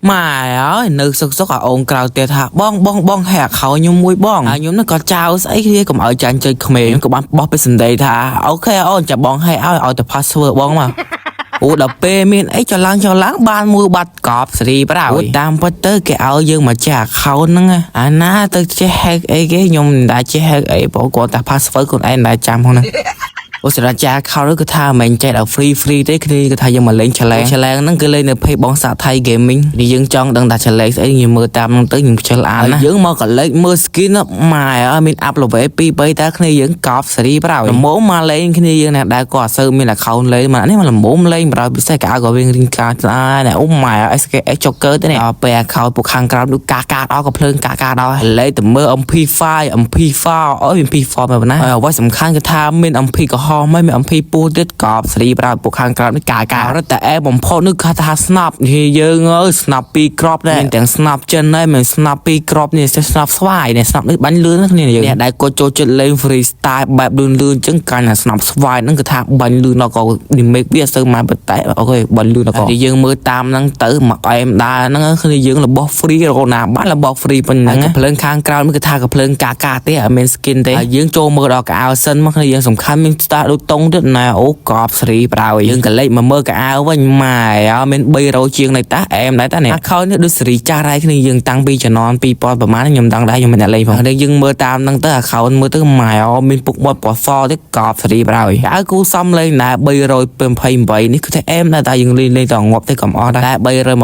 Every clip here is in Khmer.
ម៉ែអើយនៅសុកសុកអាអូនក្រៅទៀតថាបងបងបង hack ខោខ្ញុំមួយបងហើយខ្ញុំនោះក៏ចៅស្អីគ្នាកុំឲ្យចាញ់ចុចក្មេងក៏បានបោះពីសម្ដីថា OK អូនចាំបង hack ឲ្យឲ្យតែ password បងមកអូដល់ពេលមានអីចឡើងចឡើងបានមួយបាត់កប់សេរីប្រោយតាមពិតទៅគេឲ្យយើងមកចេះ account ហ្នឹងអាណាទៅចេះ hack អីគេខ្ញុំមិនដែលចេះ hack អីព្រោះគាត់តែ password ខ្លួនឯងមិនដែលចាំផងណាអូសម្រាប់ចា account គឺថាមិនមែនចេះដល់ free free ទេគ្នាគឺថាយើងមកលេង challenge challenge ហ្នឹងគឺលេងនៅ page បងសាថៃ gaming នេះយើងចង់ដឹងថា challenge ស្អីយើងមើលតាមហ្នឹងទៅយើងខ្ជិលអានណាយើងមកកលេចមើល skin ម៉ែអើយមាន up level 2 3តើគ្នាយើងកប់សេរីប្រោយល្មមមកលេងគ្នាយើងណាដែលក៏អត់សូវមាន account លេងមកនេះមកល្មមលេងប្រោយពិសេសកៅក៏វារៀងការស្អាតអូម៉ែ SKS Joker ទៅនេះដល់ពេល account ពួកខាងក្រៅដូចកាកាដល់ក៏ភ្លើងកាកាដល់លេងទៅមើល MP5 MP4 អើយ MP4 មកណាហើយអ្វីសំខាន់គឺថាមាន MP ក្រហមហើយមាន MP ពូទៀតកប់សេរីប្រោយពួកខាងក្រៅនេះកាការត់តែអែបំផុតនោះគេថាស្នប់នេះយើងអើយស្នប់ពីរក្របដែរមានទាំងស្នប់ចិនហើយមានស្នប់ពីរក្របនេះស្នប់ស្វាយនេះស្នប់នេះបាញ់លឿនណាស់គ្នាយើងអ្នកដែលគាត់ចូលចិត្តលេង free style បែបលឿនលឿនអញ្ចឹងកាន់តែស្នប់ស្វាយហ្នឹងគឺថាបាញ់លឿនដល់ក៏ damage វាអត់សូវមកប៉ុន្តែ OK បាញ់លឿនដល់ក៏យើងមើលតាមហ្នឹងទៅមកអែមដែរហ្នឹងគ្នាយើងរបស់ free រកណាបានរបស់ free ប៉ុណ្ណឹងកំភ្លើងខាងក្រៅនេះគឺថាកំភ្លើងកាកាទេអត់មាន skin ទេហើយយើងចូលមើលដល់កៅអៅសិនមកគ្នាយើងសំខាន់មាន star ដូចតុងទៀតណែអូកប់សេរីប្រោយយើងក៏លេចមកមើលកៅអៅវិញម៉ែអើមាន300ជាងនៃតាអែមដែរតានេះ account នេះដូចសេរីចាស់ដែរគ្នាយើងតាំងពីជំនាន់2000ប្រហែលខ្ញុំដឹងដែរខ្ញុំមិនអ្នកលេងផងនេះយើងមើលតាមហ្នឹងទៅ account មើលទៅម៉ែអមានពុកមាត់ពណ៌សទៀតកប់សេរីប្រោយកៅគូសំលេងដែរ328នេះគឺថាអែមដែរតែយើងលេងលេងតងាប់ទេកុំអស់ដែរតែ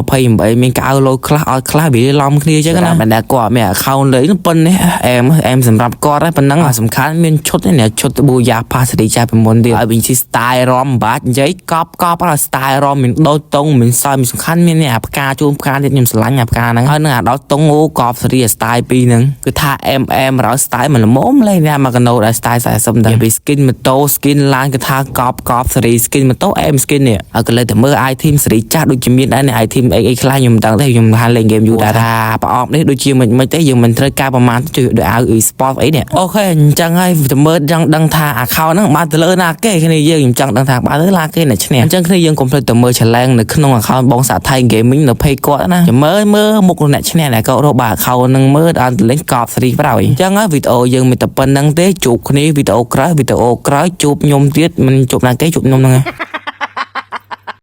328មានកៅលុយខ្លះឲ្យខ្លះវាឡំគ្នាអញ្ចឹងណាមិនដែលគាត់មាន account លេងប៉ុណ្នេះអែមអែមសម្រាប់គាត់ហើយប៉ុណ្ណឹងសំខាន់មានឈុតនេះឈុត Booyah Pass សេរីចាស់ពីមុនទៀតហើយវិញស៊ី style រំបាច់និយាយកប់កប់ហើយ style រំមានដូចតុងមានសើមានសំខាន់មាននេះអាផ្កាជូនផ្កាទៀតខ្ញុំស្រឡាញ់អាផ្កាហ្នឹងហើយនឹងអាដល់តុងអូកប់សេរី style ពីរហ្នឹងគឺថា MM រយ style មិនល្មមលេងណាមកកណោដែរ style 40ដែរពី skin ម៉ូតូ skin ឡានគឺថាកប់កប់សេរី skin ម៉ូតូអែម skin នេះហើយក៏លេងតែមើល item សេរីចាស់ដូចជាមានដែរនេះ item អីអីខ្លះខ្ញុំមិនដឹងទេខ្ញុំហាលេង game យូរដែរថាប្រអប់នេះដូចជាមិនមិនទេយើងមិនត្រូវការប្រមាណជួយដូចអាវ e-sport អីនេះ OK អញ្ចឹងហើយទៅមើលចង់ដឹងថា account ហ្នឹងបានទៅលើណាគេគ្នាយើងខ្ញុំចង់ដឹងថាបានទៅឡាគេអ្នកឈ្នះអញ្ចឹងគ្នាយើងកុំភ្លេចទៅមើល challenge នៅក្នុង account បងសាថៃ gaming នៅ page គាត់ណាចាំមើលមើលមុខអ្នកឈ្នះអ្នកគាត់រកបាទ account ហ្នឹងមើលដល់ទៅលេងកប់សេរីប្រោយអញ្ចឹងហើយវីដេអូយើងមានតែប៉ុណ្្នឹងទេជួបគ្នាវីដេអូក្រោយវីដេអូក្រោយជួបខ្ញុំទៀតមិនជួបណាគេជួបខ្ញុំហ្នឹងឯង។